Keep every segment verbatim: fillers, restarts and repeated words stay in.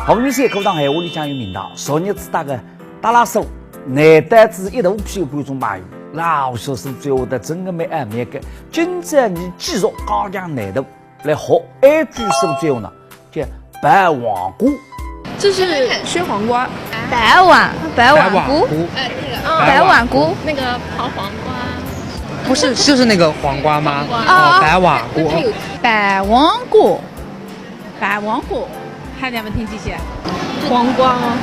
吴语山歌堂闲话里向有名堂，昨日子搭个搭拉手，难得仔一肚皮有观众朋友，老实说苏州话的真个蛮爱蛮个。今朝伲继续加强难度来学一句苏州话呢，叫白黄瓜。这是削黄瓜，白黄白黄瓜，哎，那个白黄瓜，那个黄黄瓜，不是，就是那个黄瓜吗？黄瓜哦，白黄瓜。白黄瓜，白黄瓜，还能不能听见些？黄瓜哦。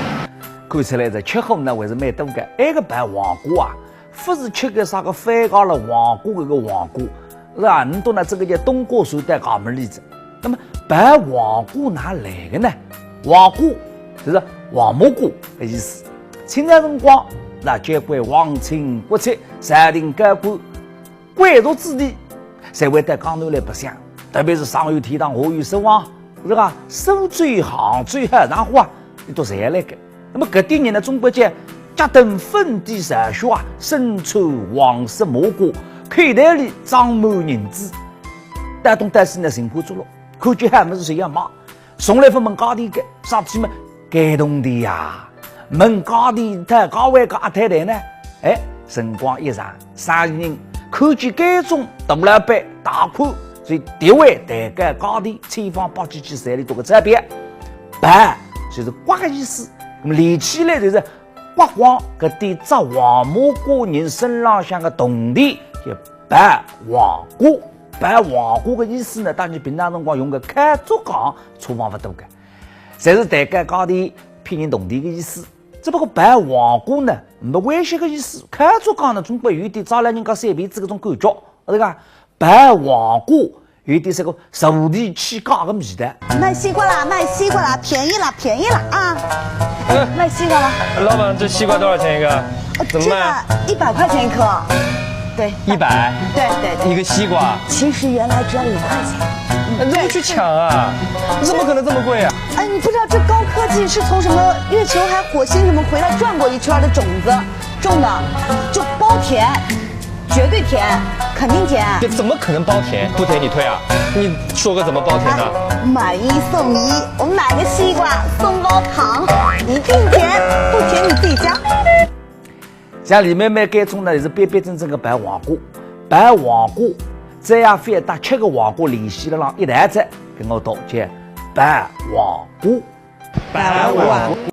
看出来这吃货呢还是蛮多个。埃个白黄瓜啊，勿是吃个啥个番茄了黄瓜搿个黄瓜，是吧？侬懂呢？这个叫冬瓜熟带蛤蟆里子。那么白黄瓜哪来的呢？黄瓜就是黄麻瓜的意思。清朝辰光，那交关皇亲国戚、朝廷高官、 贵族子弟，侪会到江南来白相，特别是上有天堂，下有苏杭，是吧？苏州、杭州、海南话，伊都侪来个。那么搿点人呢，总归叫脚蹬粉底朝雪啊，身穿黄色麻瓜，口袋里装满银子，到东到西呢寻花作乐，看见好物事侪要买，从来勿问价钿个，啥体嘛？ 该铜钿呀，问价钿讨价还价阿太太呢？哎，辰光一长，生意人看见该种大老板大款，所以特为抬高价钿，千方百计去赚俚多个钞票。白就是刮个意思，那么连起来就是刮光搿点着黄麻瓜人身浪向个铜钿，叫白黄瓜。白黄瓜个意思呢，搭伲平常辰光用个敲竹杠差勿多个。 侪是抬高价钿骗人铜钿个意思。只不过白黄瓜呢，没威胁个意思。敲竹杠呢，总归有点抓牢人家小辫子搿种感觉，是吧？白黄瓜有点这个坐地起价个味道。卖西瓜啦，卖西瓜啦，便宜啦，便宜啦啊！卖西瓜啦，老板，这西瓜多少钱一个？呃怎么卖啊？这个一百块钱一颗。对，一百，对对对，一个西瓜，其实原来只要五块钱。那怎么去抢啊？怎么可能这么贵啊？哎，你不知道这高科技是从什么月球还火星什么回来转过一圈的种子种的，就包甜，绝对甜，肯定甜。这怎么可能包甜？不甜你退啊？你说个怎么包甜的？买一送一，我买个西瓜送包糖，一定甜，不甜你自己加。 像李妹妹搿种呢，是标标准准个白黄瓜。白黄瓜，只要勿搭吃个黄瓜联系了浪一道子，跟我读叫白黄瓜。白黄